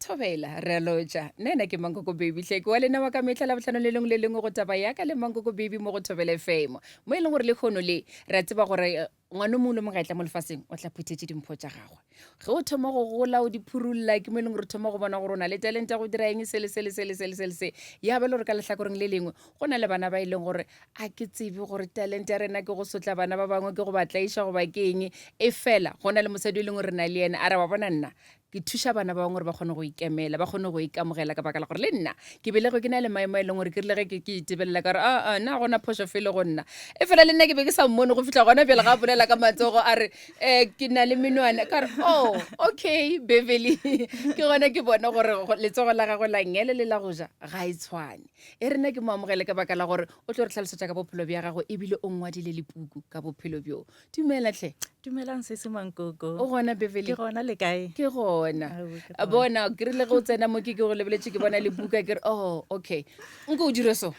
Thobela, re a lotša. Nna ena ke Mankoko Baby hle, ke wa lena wa ka mehla Labohlano le lengwe le lengwe go taba ya ka le Mankoko Baby mo go Thobela FM. Mo e leng gore lehono le re a tseba gore eh, ngwana o mongwe le mongwe ga etla mo lefaseng o tla phuthetše dimpho tša gagwe. Ge o thoma go gola o di phurulla ke mo e leng gore o thoma go bona gore o na le talente ya go dira eng se le se le se le se le se le se. Ya ba le gore ka lehlakoreng le lengwe go na le bana ba e leng gore a ke tsebe gore talente ya rena ke go sotla bana ba bangwe ke go ba tlaiša goba ke eng e fela go na le mosadi o e leng gore re na le yena a re wa bona nna Ke thuša bana ba bangwe gore ba kgone go ikemela, ba kgone go ikamogela ka baka la gore le nna ke belegwe ke na le maemo a e leng gore ke rile ge ke ke itebelela ka re aa na gona phošo fele go nna. E fela le nna ke be ke sa mmone go fihla gona bjale ga a bolela ka matsogo a re um ke na le menwana ka re oh okay Beverly ke gona ke bona gore letsogo la gagwe la ngele le la go ja ga e tshwane. E re nna ke mo amogele ka baka la gore o tlo re hlalosetša ka bophelo bja gagwe ebile o ngwadile le puku ka bophelo bjo. Dumela hle. Dumelang sesi Mankoko. O gona Beverly? Ke gona le kae? Ke gona. Bona ke rile ge o tsena mo ke ke go lebeletše ke bona le buka ke re oh okay. Nko o dire so.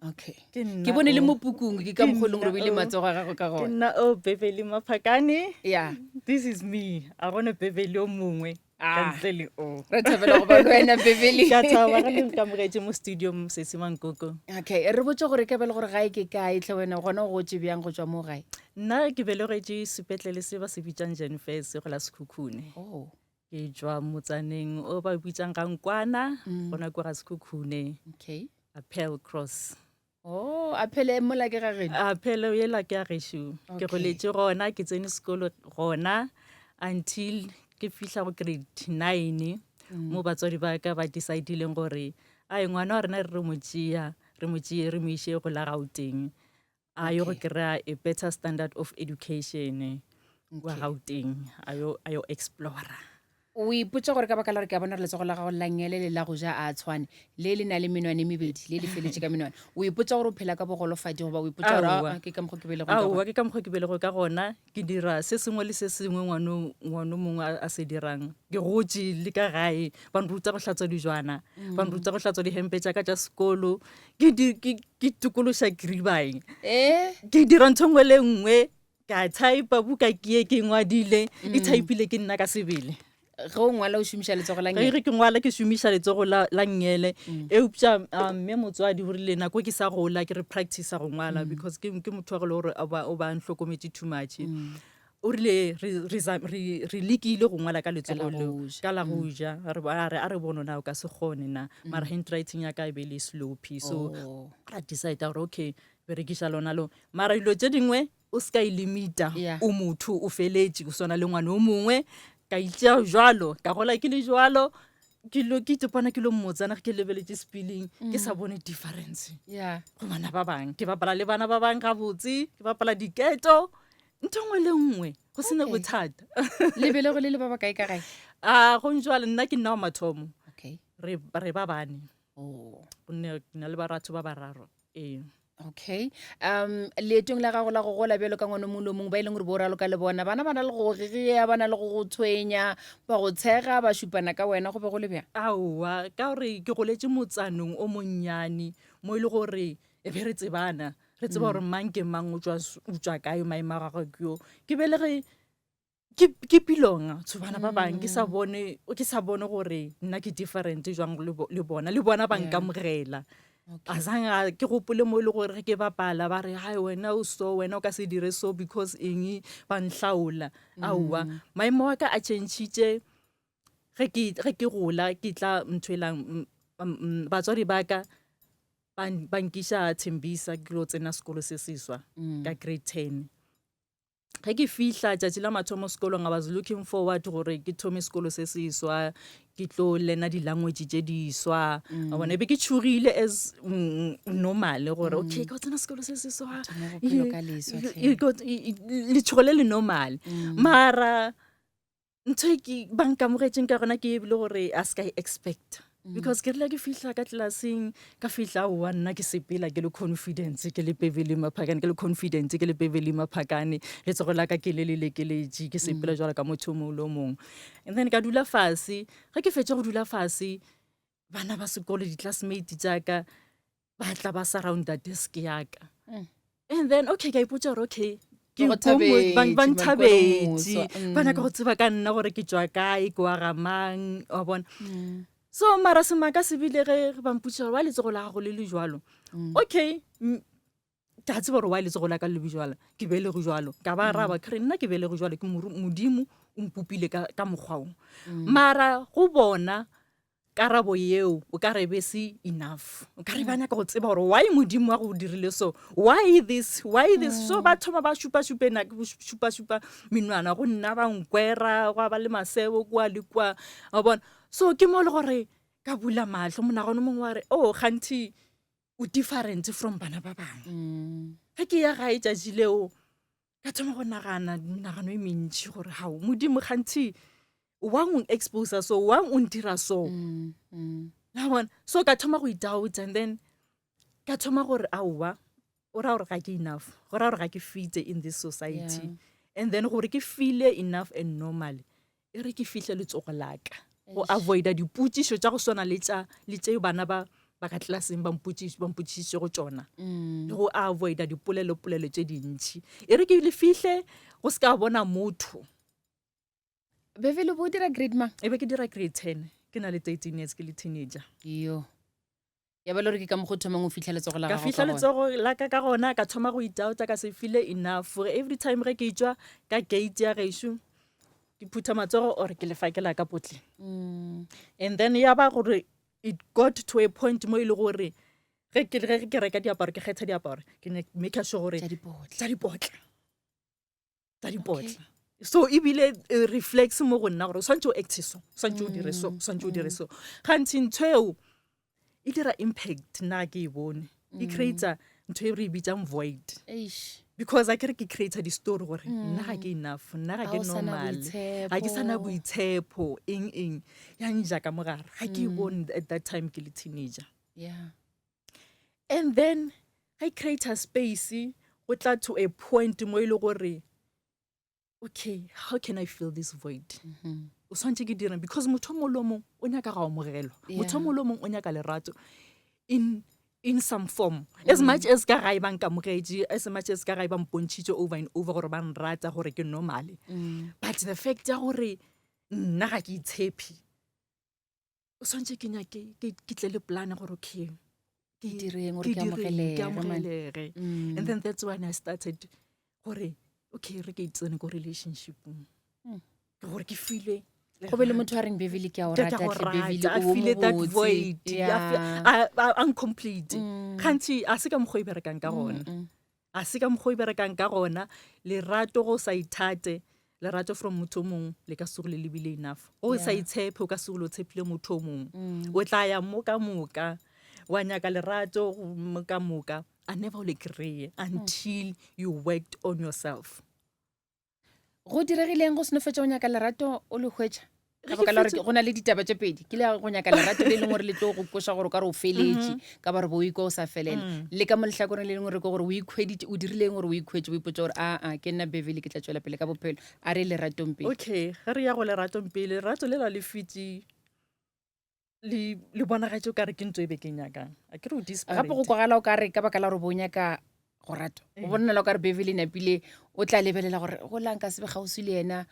Okay. Ke bone le mo pukung ke ka mokgwa e leng gore o ile matsogo a gago ka gona. Ke nna o Beverly Maphakane. Yeah. This is me. A gona Beverly o mongwe. Ah. Ka ntle le o. Re thabela go ba le wena Beverly. Ke a thaba ge le nkamogetše mo studio Sesi Mankoko. Okay, re botse gore ka be le gore gae ke kae tlhe wena gona o gotše bjang go tšwa mo gae? Nna ke belegetše sepetlele se ba se bitsang Jenfes go la Sekhukhune. Oh. Ke tšwa motsaneng o ba bitsang ga Nkwana gona kwa ga Sekhukhune. Okay. Appel Cross. Oh, a phele mola ke ga geno? A phele yela ke ya gešo. Ke goletše gona, ke tsene sekolo gona until ke fihla go grade 9 mo batswadi ba ka ba decidileng gore ai ngwana wa rena re re mo tšea, re mo tšee re mo iše go la Gauteng a yo go kry-a a better standard of education kwa Gauteng a yo a yo explora. O ipotša gore ka baka la gore ke a bona gore letsogo la gago la ngele le la go ja a tshwane, le le na le menwana e mebedi, le le feletše ka menwana. O ipotša gore o phela ka bogolofadi goba o ipotša gore Aowa. aa ke ka mokgwa ke belegweng ka Aowa, gona? ke ka mokgwa ke belegwe ka gona. Ke dira se sengwe le se sengwe ngwano ngwano mongwe a, a se dirang. Ke gotše le ka gae, ba nruta go hlatswa dijwana, ba nruta go hlatswa dihempe tša ka tša sekolo. Ke di ke ke tokološa kribaeng. Eh? Ke dira ntho e nngwe le e nngwe Ka typa buka ke ye ke ngwadile, e typile ke nna ka sebele. Ge o ngwala o šomiša letsogo la Ge nngele? re ke ngwala ke šomiša letsogo la, la nngele. Eupša um, mme motswadi o rile nako ke sa gola ke re practice go ngwala because ke, ke motho wa go le gore o ba, o ba ntlhokometše too much. O rile re, re, za- re, re lekile go ngwala ka letsogo la leo, go ja. ka la go ja. A re, a re, a re bone na o ka se kgone na. Mara handwriting ya ka e be e le sloppy. So Oh. ra decide gore okay, berekiša lona lo. Mara dilo tše dingwe o se ka e limita Yeah. o motho o feletše o swana le ngwana o mongwe ka itšea jwalo ka gola ke le jwalo ke lo ke itepana ke lo mmotsana ge ke lebeletše spilling ke sa bone difference yeah go bana ba bang ke bapala le bana ba bang gabotse ke bapala diketo ntho nngwe le nngwe go sena Okay. bothata le belego le le ba bakae ka gae a go njwale nna ke nna wa mathomo okay re re ba bane oh gonne ke na le baratho ba bararo ee Okay. Um leetong la gago la go gola bjalo ka ngwana o mongwe le o mongwe ba e leng gore bo raloka le bona bana ba na le go go gegea ba na le go go tshwenya ba go tshega ba šupana ka wena go be go le bjang? Aowa, ka gore ke goletše motsaneng o monnyane mo e le gore e be re tsebana, re tseba gore mang ke mang, o tšwa o tšwa kae, maemo a gagwe ke yo. Ke belege ke ke pilong to bana ba bang ke sa bone ke sa bone gore nna ke different jwang le bo- le bona le bona ba Yeah. nkamogela a zang a ke gopole mo e le gore ge ke bapala ba re hai wena o so wena o ka se dire so because eng ba nhlaola aowa maemo a ka a changitše ge ke ge ke gola ke tla ntho e lang batswadi ba ka ba ba nkiša Thembisa ke lo tsena sekolo se seswa ka grade 10 Ge ke fihla tšatši la mathomo sekolong, I was looking forward gore ke thome sekolo se seswa, ke tlo learna di-language tše diswa. Wa bona, e be ke tšhogile as normal gore okay, ke tsena sekolo se seswa. Thoma bophelo ka leswa hle. Letšhogo le le normal. Mara ntho e ke ba nkamogetšeng ka gona ke ebile gore a se ka e expecta because ke rile ke fihla ka tlelaseng ka fihla aowa nna ke sepela ke le confidence ke le Beverly Maphakane ke le confident ke le Beverly Maphakane letsogo la ka ke le le lekeletše ke sepela jwalo ka motho o mongwe le o mongwe and then ka dula fase ge ke fetša go dula fase bana ba sekolo di-classmate tša ka ba tla ba surrounda desk ya ka and then okay ka ipotša gore okay Ke Ba go ko mo- ba ba thabetše, nthabetše makwalo ba nyaka moswa, go tseba ka nna gore ke tšwa kae ke wa ga mang wa bona mm. so mara semaka se bile ge ba mpotšiša gore wa letsogo la gago le le jwalo okay ke a tseba gore wa letsogo la ka le bjalo ke belego jwalo ka ba araba ke re nna ke belego jwalo ke modimo o mpopile ka, ka mokgwa o mara go bona karabo yeo o ka re be se enough o ka re ba nyaka go tseba gore why modimo wa go dirile so why this why this so ba thoma ba šupašupena šupašupa menwana go nna ba nkwera gwa ba le masebo kua le kua wa bona so ke mo le gore ka bula mahlo monagano mongwe wa re oh kganthi o different from bana ba bangwe ge ke ya gae tšatši leo ka thoma go nagana menagano e mentši gore gao modimo kganthi wang o expose so wang o ntira so la bona so ka thoma go idoubt and then ka thoma gore aowa o ra gore ga ke enough go ra gore ga ke fite in this society yeah. and then gore ke feel enough and normal e re ke fihle letsogo la ka go avoida dipotšišo tša go swana le tša le tše bana ba ba ka tlelaseng ba mpotšišitšego tšona mm. le go avoida dipolelopolelo tše dintšhi e re ke le fihle go se ka bona motho bebele bo dira grade mang e be ke dira grade 10 ke na le 13 years ke le teenager yo Ya ba le gore ke ka mokgwa o thomang o fihla letsogo la ka gago fihla ka gona. letsogo la ka ka gona ka thoma go itaota ka se file enough gore every time ge ke tšwa ka gate ya gešo ke phutha matsogo or ke lefa ke la ka potleng Mm. and then ya ba gore it got to a point mo e le gore ge ke ge ke reka diaparo ke kgetha diaparo ke ne make sure gore Tša dipotla. tša dipotla tsa dipotla so ebile eh, reflex mo go nna gore o swantse o acte so o swantse o dire so o swantse o dire so gantsi ntho eo e dira impact nna ke e bone e creata ntho e re e bitsang void Eish. because a kere ke creata di-story gore nna ga ke enough nna ga Ga ke o sa na normal ga ke sana boitshepo eng eng ya nja ka mogare ga ke e bone at that time ke le teenager Yeah. And then ge create space go tla to a point mo e le gore okay how can I fill this void mm -hmm. o swantse ke dirang because motho mongwe le mongwe o nyaka go amogelwa motho mongwe le mongwe o nyaka lerato in in some form as much as ka gae ba nkamogetše as much as ka gae ba mpontšhitše over and over gore ba nrata gore ke normale but the fact ya gore nna ga ke itshepe o swantse ke nyake ke tle le plan gore okay ke direng gore ke amogelege ke amogelege mm. and then that's when i started gore okay re ke itsene ko relationshipong mm. ke gore ke file go be le motho a reng bevele ke a o rata tle bevele o feel that void uncomplete mm. gantsi a se ka mokgwa e berekang ka gona A se ka mokgwa o e berekang ka gona. Lerato go sa ithate, lerato from motho o mongwe le ka se gole le bile enough. O sa itshepe o ka se gole o tshepile motho o mongwe. O tla ya mo ka moka wa nyaka lerato mo ka moka a never o le kry-e until you worked on yourself. Go diregileng go seno fetša go nyaka lerato o le hwetša? Ka baka la gore go na le ditaba tše pedi ke le go nyaka lerato le lengwe gore le tlo go koša gore o ka re o feletše mm-hmm. ka ba re bo o ikwa o sa felela mm. le ka mo lehlakoreng le lengwe re ko gore o ikhweditše o dirileng gore o ikhwetše o ipotse gore aa ke nna Beverly ke tla tšwela pele ka bophelo a re leratong pele okay ge re ya go leratong pele lerato le la le fitše le le bonagatše o kare ke ntho e be ke nyakang a ke re o gape go kwagala o kare ka baka la gore bo nyaka go ratwa o bonela o kare Beverly napile o tla lebelela gore go lang ka sebe kgauswi le yena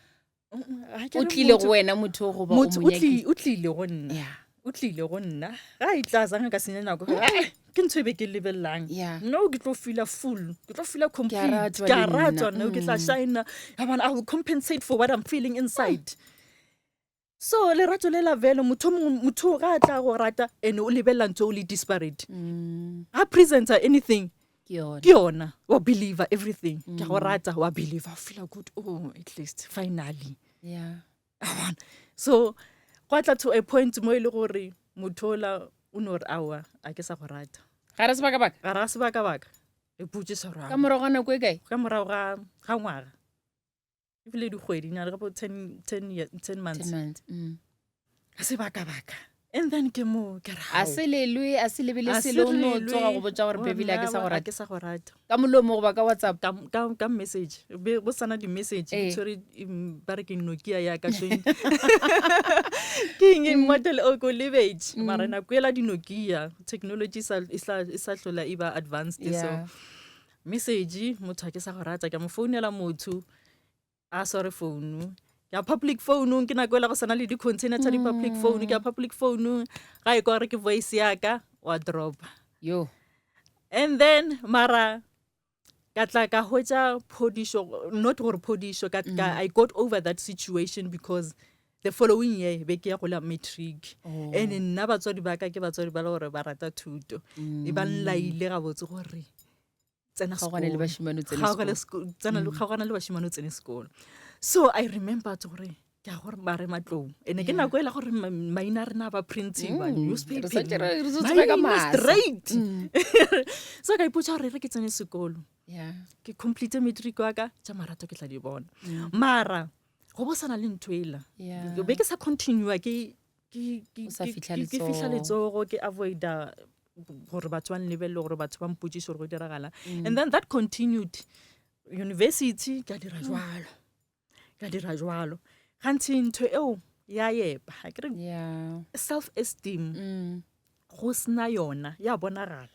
o tlile go wena motho o goba o tlile go nna o tlile go nna ga e tla zanga ka senya nako ke ntho e be ke lebelelang no ke tlo feela full ke tlo feela complete ke a ratwa no ke tla mm. shine I will compensate for what I'm feeling inside mm. So lerato le la vele motho mongwe motho ga a tla go rata and o lebelela ntho o le disparate mm. ga presenter anything ke yona wa believer everything mm. ke go rata wa believer feel good oh at least finally yeah bona so gwa tla to a point mo e le gore motho ola o no re aowa a ke sa go rata ga re sebakabaka ga ra sebakabaka e putse sa ka morago ga nako e kae ka morago ga ga ngwaga ebile dikgwedinyana ka bo 10 months 10 months mm. sebakabaka and then ke mo ke re a se lelwe a se lebele selo o no tsoga go botsa gore bebele a ke sa go rata ke sa go rata ka molomo goba ka whatsapp ka ka ka message be go sana di message ke tshwere ba re ke Nokia ya ka 20 ke eng mm. model o ko lebetse mm. mara nako ela di Nokia technology sa e sa hlola e ba advanced so Message motho a ke sa go rata ke a mo founela motho a sware founu ke ya public phone ke nako ela go sana le di-container tsa di-public phone ke ya public phone ga e kwa gore ke voice yaka wa dropa yo and then mara ka tla ka hwetša phodišo not gore phodišo ka, ka i got over that situation because the following year be ke ya go la matric Oh. and nna batswadi ba ka ke batswadi ba le gore ba rata thuto e ba nlaile gabotse gore tsena Kgaogana le sekolo. bašemane o tsene Kgaogana le sekolo. tsena le- kgaogana le bašemane o tsene sekolo so i remember to gore ke a gore ba re matlong ene ke nako e la gore maina a rena a ba printiwa Re santse re tsoga ka newspaper masa. straight so ka ipotsa gore re ke tsene sekolo Yeah. ke complete matric wa ka tša marato ke tla di bona mara go bo sana le ntho ela Yeah. be ke sa continua ke ke ke O sa ke- fihla ke- ke fihla letsogo. letsogo ke avoida gore batho ba nlebelele gore batho ba mpotsiše gore go diragala and then that continued university ka dira jwalo ka dira jwalo gantsi ntho eo ya epa ga ke re Yeah. self esteem Mm. go sena yona ya bonagala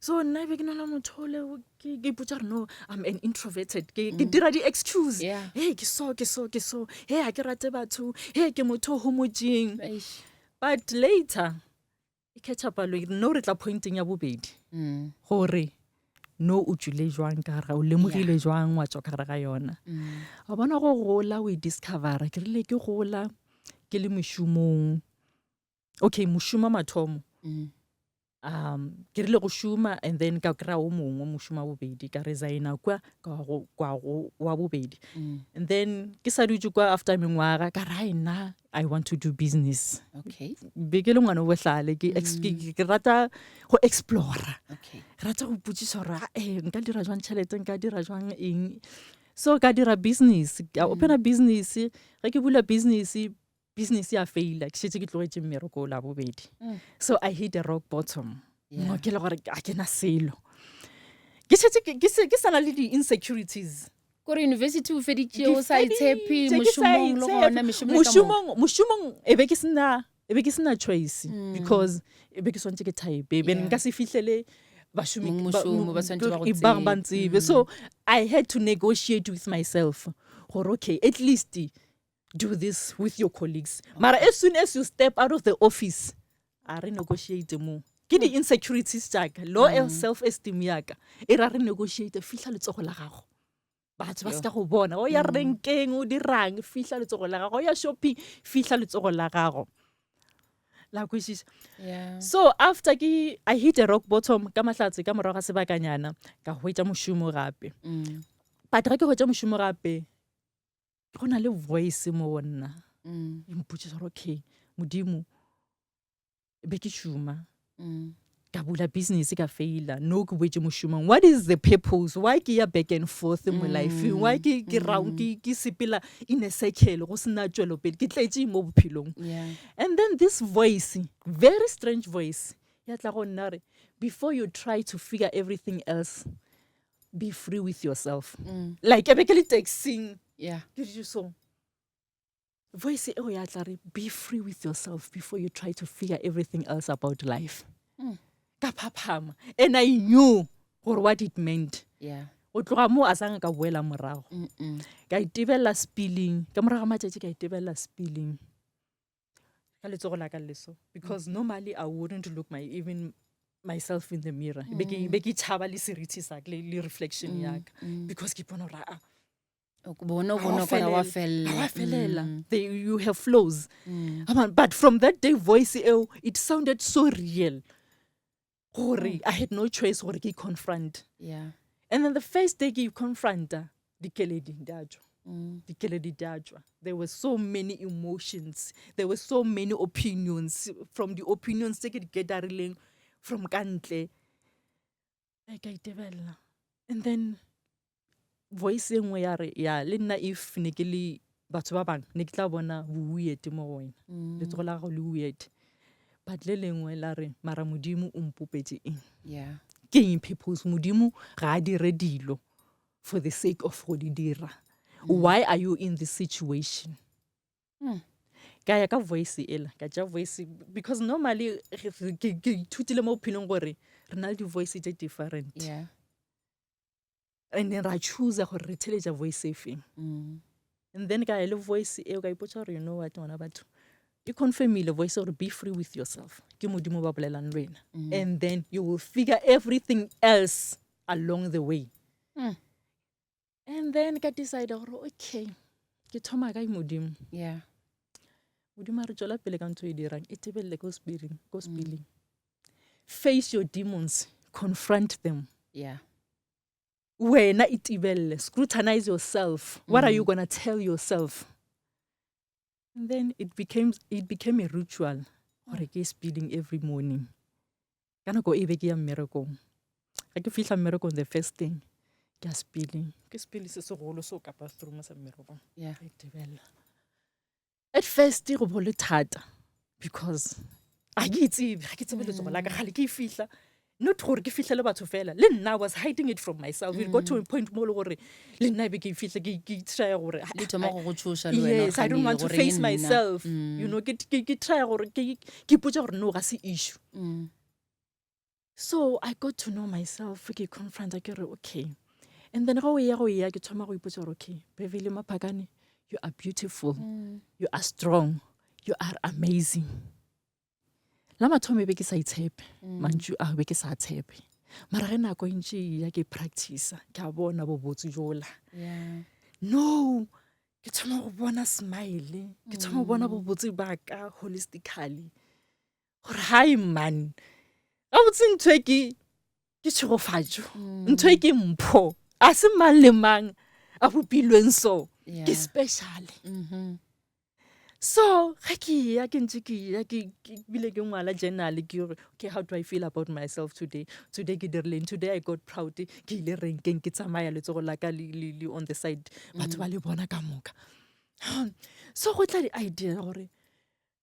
So nna be ke na le motho ole ke ke ipotsa gore no I'm an introverted ke ke dira di-excuse Yeah. hey ke so ke so ke so hey ha ke rate batho hey ke motho o homotseng Eish. but later e catch up le no re tla pointing ya bobedi gore no o tswile jwang ka gare ga o lemogile jwang wa tswa ka gare ga yona wa bona go gola o e discovera ke rile ke gola ke le mošomong okay mošomo mathomo um ke rile go šoma and then ka kry-a o mongwe mošomo wa bobedi ka resigna kwa ka wa go- kwa go wa bobedi and then ke sa dutse kwa after mengwaga ka re nna i want to do business Okay. be ke le ngwana o bohlale ke ke rata go explora Okay. ke rata go ipotsiša gore "Ah, nka dira jwang tšhelete nka dira jwang eng so ka dira business ka opena business ge ke bula business business ya faila ke šetše ke tlogetše mmereko o la bobedi so i hit a rock bottom Yeah. mo ke le gore a ke na selo ke šetše ke ke sa na le di-insecurities Kore university o feditše Ke o sa itshepe feditše, ke sa mošomong le itshepe. gona mešomo e ka moka. mošomong mošomong e be ke sena e be ke sena choice because e be ke swantse ke type e be Yeah. nka se fihlele bašomi Mong mošomo, ba swantse ba go ba tsebe. ba ntsebe so i had to negotiate with myself gore okay at least do this with your colleagues mara as soon as you step out of the office a re negotiate mo ke di-insecurities jaaka low self esteem yaka e ra re negotiate fihla letsogo la gago batho ba se ka go bona o ya renkeng o dirang fihla letsogo la gago o ya shopping fihla letsogo la gago la kwešiša Yeah. so after ke i hit a rock bottom ka mahlatse ka morago ga sebakanyana ka hwetša mošomo gape but ga ke hwetša mošomo gape go na le voice mo go nna e mpotšiša gore okay modimo be ke šoma ka bula business ka faila no ke boetse mošomong what is the purpose why ke ya back and forth mo lifeng why ke ke round ke ke sepela in a circle go sena tšwelopele ke tletše mo bophelong Yeah. and then this voice very strange voice ya tla go nna re before you try to figure everything else be free with yourself like e be ke le taxing Yeah. ke dutše so voice eo ya tla re be free with yourself before you try to figure everything else about life ka phaphama and i knew gore what it meant Yeah. go tloga mo a sang ka boela morago ka itebelela spilling ka morago ga matšatši ka itebelela spilling ka letsogo la ka leso because normally i wouldn't look my even myself in the mirror be ke be ke tšhaba le seriti sa ka, le reflection ya ka because ke ipona gore ah O bona o ha bona wa o kare wa felela, fella. ha wa felela you have flows Ama, but from that day voice eo it sounded so real gore i had no choice gore ke confront Yeah. and then the first day ke confronta dikeledi di a tšwa dikeledi di a tšwa there were so many emotions there were so many opinions from the opinions tse ke di getarileng from ka ntle Ai, ka itebelela and then voice e nngwe ya re ya le nna if ne ke le batho ba bangwe ne ke tla bona bo-weird mo go wena letsogo la gago le weird but le lengwe la re mara modimo o mpopetse eng Yeah. ke eng purpose modimo ga a dire dilo for the sake of go di dira why are you in this situation ka ya ka voice ela ka tša voice because normally ke ithutile mo bophelong gore re na le di-voice tse different Yeah. And then ra choosa gore re theletša voice e feng. And then ka ya le voice eo ka ipotsa gore you know what ngwana batho e confirmile voice gore be free with yourself ke modimo ba bolelang le wena and then you will figure everything else along the way and then ka decide gore okay ke thoma kae modimo yeah modimo a re tswela pele ka ntho e dirang e tebelele ko spiring ko spilling face your demons confront them yeah wena itibelele scrutinize yourself what are you gonna tell yourself and then it became it became a ritual gore ke speeding every morning ka nako e be ke ya mmerekong ga ke fihla mmerekong the first thing ke ya speeding ke spele se segolo se o ka bathroom sa mmerekong yeah ka itebelela at first go bo le thata because ga ke itsebe ga ke tsebe letsogo la ka gale ke e fihla not gore ke fihlele batho fela le nna I was hiding it from myself it got to a point mo e le gore le nna e be ke e fihla ke ke try gore le thoma go go tshoša le wena yes i don't want to gore face nna. myself you know ke ke ke try gore ke ke ipotsa gore no ga se issue so i got to know myself ke confronta ke re okay and then go ya go ya ke thoma go ipotsa gore okay Beverly Maphakane you are beautiful you are strong you are amazing la mathomo e be ke sa itshepe mantšu a be ke sa tshepe mara ge nako e ntše e ya ke practice ke a bona bobotse jola yeah no ke thoma go bona smile ke thoma go bona bobotse ba ka holistically gore hi man gabotse ntho e ke ke tšhegofatšo ntho e ke mpho a se mang le mang a bopilweng so ke Yeah. special Mhm. so ga ke ya ke ntse ke ya ke ke- bile ke ngwala journal ke gore okay how do i feel about myself today today ke dirileng today i got proud ke ile renkeng ke tsamaya letsogo la ka le, le, le on the side batho ba le bona ka moka so go tla di-idea gore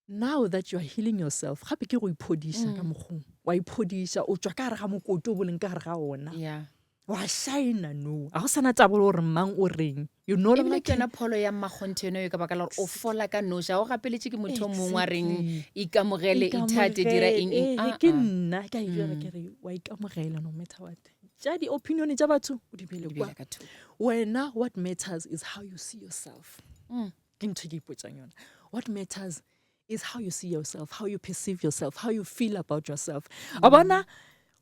now that you are healing yourself gape ke go iphodiša ka mokgong wa iphodiša o tswa ka gare ga mokoti o boleng ka gare ga ona yeah wa shina no ga go sana taba le gore mang o reng you no ebile longer ke yona pholo ya mmakgonthe yone ka baka la gore o fola ka noši ga o gapeletše ke motho o mongwe a reng ikamogele ithate dira eng eng Ikamogele, Ah, ke ah. nna ke a ijora ke re wa ikamogela no matter what tša di-opinion tša batho o di beele Di kwa beele ka thoko. wena what matters is how you see yourself Mm. ke ntho e ke ipotsang yona what matters is how you see yourself how you perceive yourself how you feel about yourself a bona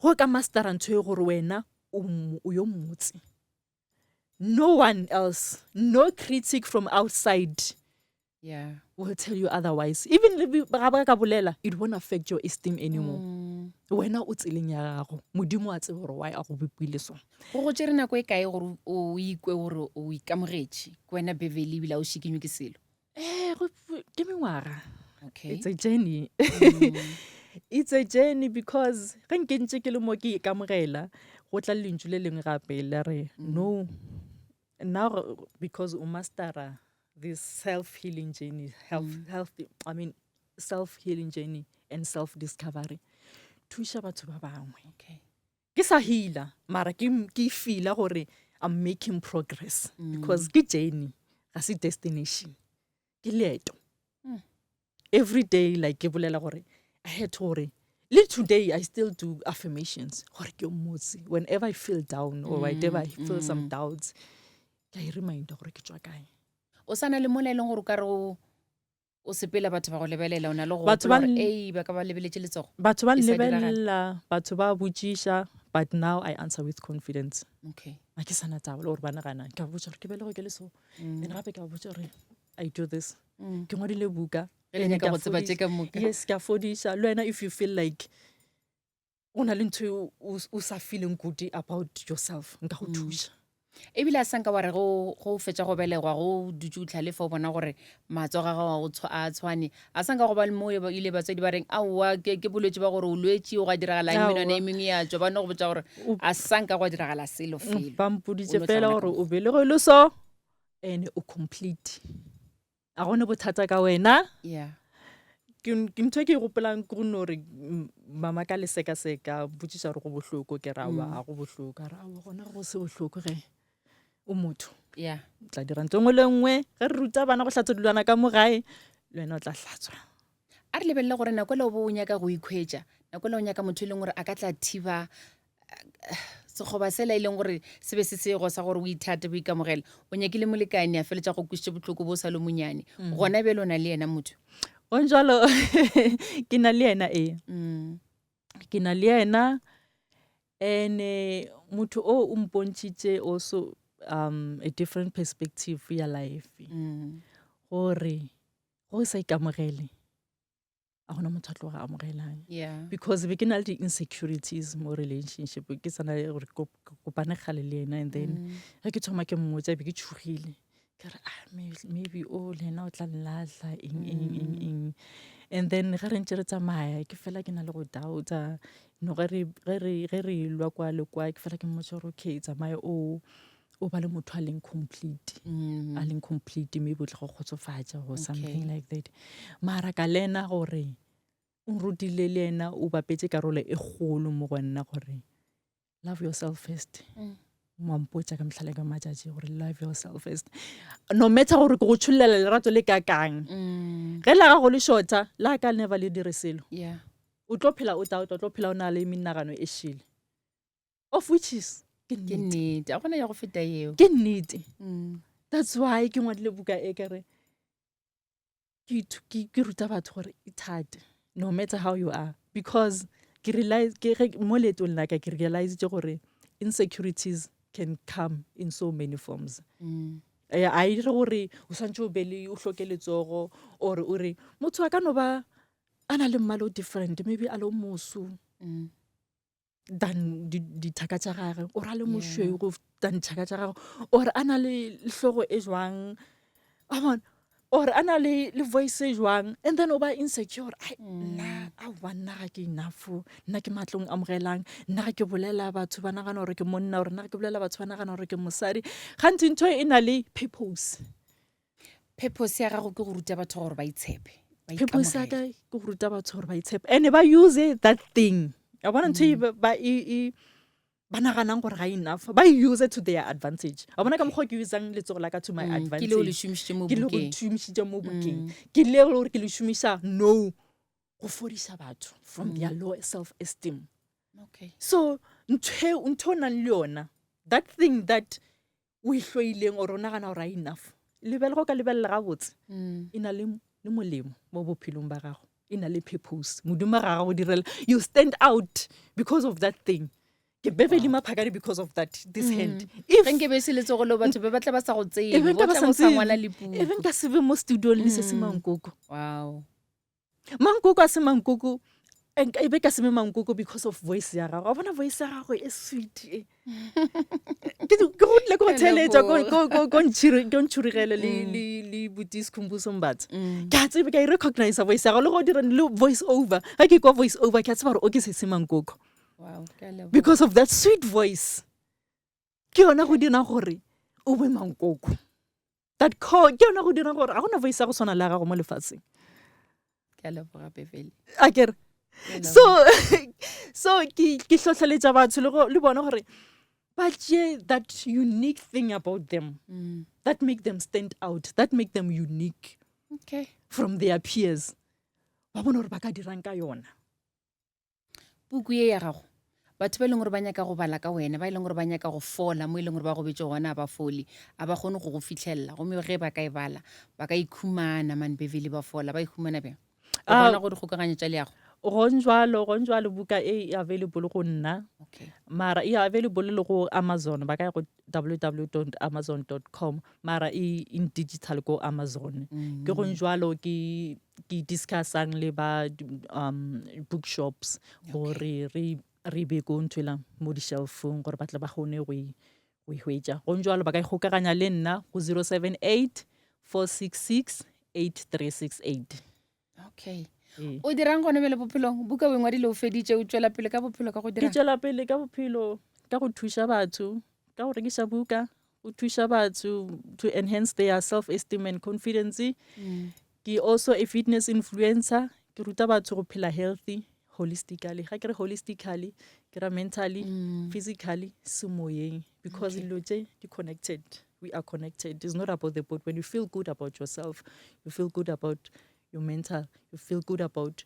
go ka mastera ntho e gore wena o mo- o yo motse no one else no critic from outside yeah will tell you otherwise even le ga ba ka bolela it won't affect your esteem anymore wena o tseleng ya gago modimo a tsebe gore why a go bopile so go go tšere nako e kae gore o ikwe gore o ikamogetše ke wena Beverly ebile a o šikinywe ke selo eh ke mengwaga okay it's a journey it's a journey because ge nke ntse ke le mo ke ikamogela go tla lentšu le lengwe gape la re no now because o mastera this self healing journey health health i mean self healing journey and self discovery thuša batho ba bangwe okay ke sa heala mara ke ke feela gore i'm making progress because ke journey ga se destination ke leeto every day like ke bolela gore i had gore le today i still do affirmations gore ke motse whenever i feel down or whatever i feel some doubts ke a e reminder gore ke tswa kae o sana le mola e leng gore o ka re o o sepela batho ba go lebelela o na le go Batho ba gopola gore, n- "Ei, ba ka ba lebeletše letsogo batho ba E sa diragala. nlebelela batho ba botšiša but now i answer with confidence okay ga ke sana taba le gore ba naganang ke ba botša gore ke belego ke le so and gape ke ba botša gore i do this ke ngwadile buka Ge le and nyaka ke a go tseba tše fodiša. ka moka. yes ke a fodiša le wena if you feel like o na le ntho e o o sa feeling good about yourself nka go thuša ebile a sanka wa re go go fetša go belegwa go dutse o tlhalefa o bona gore matsogo a gago a go tshwa- a tshwane a sanka go ba le mo e ba- ile batswadi ba reng aowa ke ke bolwetse ba gore o lwetse o ga diragala eng menwana e Aowa. mengwe ya tswa ba no go botsa gore a sanka go diragala selo felo ba mpoditše O no tla fela bona ka gore o belegwe le so and o complete a gone bothata ka wena yeah ke ke ntho e ke e gopolang ke go no re mama ka le sekaseka botšiša gore go bohloko ke ra wa a go bohloko a re aowa gona go se bohloko ge o motho yeah o tla dira ntho e nngwe le nngwe ge re ruta bana go hlatswa dilwana ka mo gae le wena o tla hlatswa a re lebelele gore nako ele o bo o nyaka go ikhwetša nako ele o nyaka motho e leng gore a ka tla thiba Sekgoba sela e leng gore se be se sego sa gore o ithate, o ikamogele. O nyakile molekane a feletša go kwišitše bohloko bo sa le monyane. Mm. Gona bjale o na le yena motho. Gong jalo ke na le yena ee. Mm. Ke na le yena ene motho o o mpontšhitše also um a different perspective ya life. Mm. Gore go sa ikamogele a gona motho a tlo go amogelang yeah. because be ke na le di-insecurities mo relationship ke sana gore kopane kgale le ena and then mm. ge ke thoma ke mmotsa be ke tšhogile ke re ah maybe o oh, le ena o tla nlatlha eng eng eng mm. eng and then ge re ntse re tsamaya ke fela ke na le go doubta no ge re lwa kwa le kwa ke fela ke mmotsa gore okay tsamaye o o ba le motho a leng complete mm. a leng complete maybe o tla go kgotsofatša or something like that mara ka le ena gore o nrutile le ena o bapetse karolo e kgolo mo go nna gore love yourself first mm. wampotša ka mehlala ka matšatši gore love yourself first no matter gore ke go tšhollela lerato le kakang mm. ge la gago le shorta la ka never le dire selo o tlo phela o tla o tlo phela o na le menagano e šele of which is ke nnete a gona ya go feta eo ke nnete mm. that's why ke ngwadile buka e kere ke ruta batho gore ithate no matter how you are because ke realize ke ge mo leetong la ka ke realizitse gore insecurities can come in so many forms mm. Eh, a e dire gore o swantse o be le o hloke letsogo or o re motho a ka no ba a na le mmala o different maybe a le o moso mm. than dithaka tša gage or a le mošweu go than dithaka tša gage or a na le hlogo e jwang a bona or a na le le voice e jwang and then o ba insecure ai mm. nna aowa nna ga ke enough nna ke matlong amogelang nna ga ke bolela batho ba nagana gore ke monna gore nna ga ke bolela batho ba nagana gore ke mosadi gantsi ntho e na le purpose Purpose ya gago ke go ruta batho gore ba itshepe. Purpose ya ka ke go ruta batho gore ba itshepe. And ba use that thing. Ya bona ntho e mm. ba e, e ba naganang gore ga enough ba e use to their advantage. A bona ka mokgwa ke usang letsogo la ka to my mm, advantage. Ke le o le šomišitše mo bukeng. Ke le go šomišitše mo bukeng. Mm. Ke le gore ke le šomiša no go fodisa batho from their low self esteem. Okay. So ntho ntho o nang le yona that thing that o e hloileng or o nagana gore a enough lebele go ka lebelela gabotse mm. e na le molemo mo bophelong ba gago e na le purpose modimo ga gago direla you stand out because of that thing ke Beverly wow. Maphakane because of that this mm. hand if nke be se letsogo lo batho ba batla ba sa go tsebe ba tla sa ngwala le puo e nka se be mo studio le se se mm. mankoko wow Mankoko a se mankoko e be ka se me mankoko because of voice ya gago. Wa bona voice ya gago e sweet e. Ke ke go tle go theletša ko ko ko ntšhiri ko ntšhurigele le mm. le le buti Sikhumbuzo Mbatha. Mm. Ke a tsebe ka e recognize voice ya gago le go dira le voice over. Ga ke kwa voice over ke a tseba gore o ke se se mankoko. Wow, because of that sweet voice. Ke yona go dira gore o be mankoko. That call ke yona go dira gore ga gona voice ya go tshwana le ya gago mo lefatsheng. Ke a leboga Beverly. A kere so so ke ke hlohleletša batho le go le bona gore ba tšee that unique thing about them mm. that make them stand out that make them unique okay. from their peers ba bone gore ba ka dirang ka yona Puku ye ya gago, batho ba e leng gore ba nyaka go bala ka wena, ba e leng gore ba nyaka go fola mo e leng gore ba gobetše gona, a ba fole, a ba kgone go go fihlelela. Gomme ge ba ka e bala, ba ka ikhumana man Beverly ba fola. Ba ikhumana bjang? O Ah, bona go dikgokaganyo tša leago? Gong jwalo, gong jwalo buka e e available go nna. Okay. Mara e available le go Amazon, ba ka ya go www.amazon.com mara e in digital ko Amazon. Ke gong jwalo ke ke discussang le ba um bookshops gore re re be ko ntho ela mo di-shelfong gore ba tle ba kgone go e go e hwetša. Gong jwalo ba ka ikgokaganya le nna go 078 466 8368. Okay. Ee. O dirang gone bjale bophelong? Buka o e ngwadile o feditše, o tšwela pele ka bophelo ka go Ke dirang? tšwela pele ka bophelo ka go thuša batho, ka go rekiša buka, go thuša batho to enhance their self esteem and confidence. Mm. Ke also a fitness influencer, ke ruta batho go phela healthy holistically. Ga ke re holistically, ke ra mentally, mm. physically, semoyeng because dilo okay. tše di connected. We are connected. It's not about the body. When you feel good about yourself, you feel good about your mental, you feel good about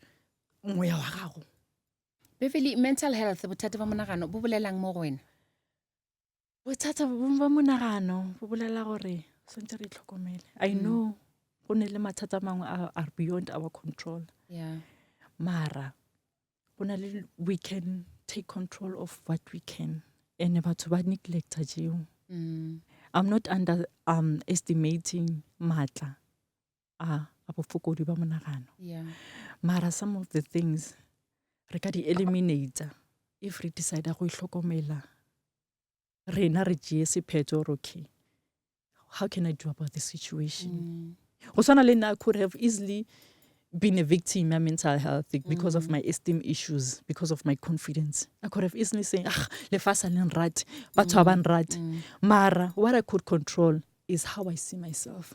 moya wa gago. Beverly, mental health, bothata ba monagano bo bolelang mo go wena? Bothata ba monagano bo bolela gore swantse re itlhokomele. I know go ne le mathata a mangwe a are beyond our control. Yeah. Mara go na le we can take control of what we can and batho ba neglecta tšeo. I'm not under um estimating maatla a a bofokodi ba monagano. Yeah. Mara some of the things re ka di eliminate if re decide go ihlokomela rena re tšee sephetho gore okay how can I do about this situation go swana le nna I could have easily been a victim ya mental health because of my esteem issues because of my confidence I could have easily say ah lefase le nrate batho ga ba nrate mara what I could control is how I see myself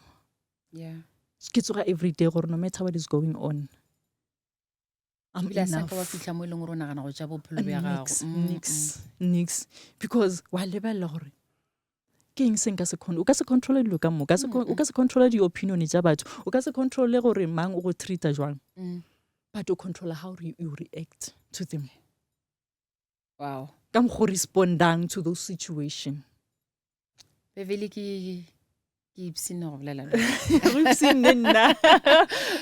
Yeah. ke tsoga every day gore no matter what is going on I'm Ebile a sa ka wa enough. fitlha mo e leng gore o nagana go ja bophelo bja gago. Nix, nix, nix. Because wa lebelela gore ke eng se nka se o ka se controle dilo ka moka o ka se controle di-opinion tša batho o ka se controle gore mang o go treata jwang but o controla how you react to them Wow. ka mokgwa o respondang to those situation Beverly ke ke ipshinne go bolela le go ipshinne nna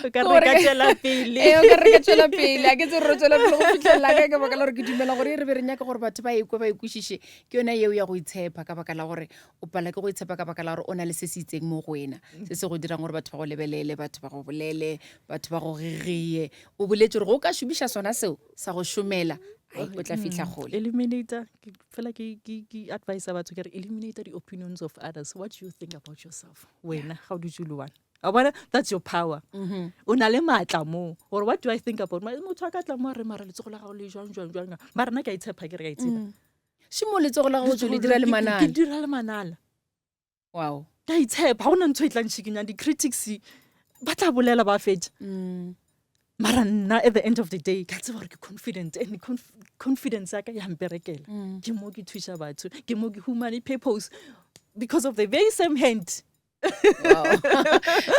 o ka re ka tšwela pele ee o ka re ka tšwela pele a ke tse re tswela pele go fitlhelela ka ka baka la gore ke dumela gore re be re nyaka gore batho ba ekwe ba ikwešiše ke yona yeo ya go itshepa ka baka la gore o pala ke go itshepa ka baka la gore o na le se se itseng mo go wena se se go dirang gore batho ba go lebelele batho ba go bolele batho ba go gegie o boletse gore go ka šomiša sona seo sa go šomela ai o tla fitlha kgole eliminator fela ke ke ke advise batho ke re eliminate the opinions of others what do you think about yourself wena ga o dutse le one a bona that's your power mm-hmm. o na le maatla moo gore what do i think about motho a ka tla mo a re mara letsogo la gago le jwang jwang jwang mara nna ke a itshepa ke re ka itshepa mm. šimo letsogo la gago tso le dira le manala ke dira le manala wow ke a itshepa ga gona ntho e tlang šikinyang di-critics ba tla bolela ba fetša mm. mara nna at the end of the day ka tseba gore ke confident and conf confidence ya ka ya mperekela mm. ke mo ke thuša batho ke mo ke humane purpose because of the very same hand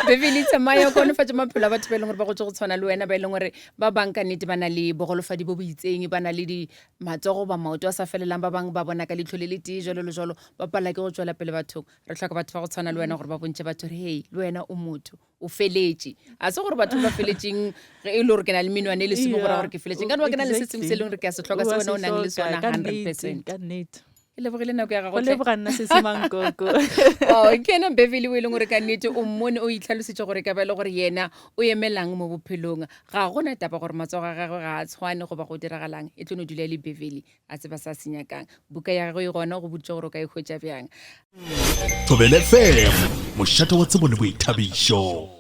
bebele tsamaya konofatša maphelo a batho ba e leng gore ba gotse go tshwana le wena ba e leng gore ba bang ka nnete ba na le bogolofadi bo bo itseng ba na le di matsogo ba maoto a sa felelang ba bangwe ba bona ka leitlho le le tee jalo le jalo ba palela ke go tšwela pele bathong re tlhoka batho ba go tshwana le wena gore ba bontšhe batho gore hei le wena o motho o feletše a se gore batho ba feletšeng ge e le gore ke na le menwane e lesome go ra gore ke feletše nka no ba ke na le se sengwe se e leng gore ke a se hloka se wena o nang le sona 100 percent ka nnete ke lebogile nako ya gago go leboga nna se se mankoko oh, ke ena Beverly o e leng gore ka nnete o mmone o itlhalositse gore ka ba e le gore yena o emelang mo bophelong ga gona taba gore matsogo a gagwe ga a tshwane goba go diragalang e tlo no dula e le Beverly a tseba sa se nyakang buka ya gagwe e gona go boditše gore o ka e hwetša bjang Thobela FM, mošate wa tsebo le boithabišo.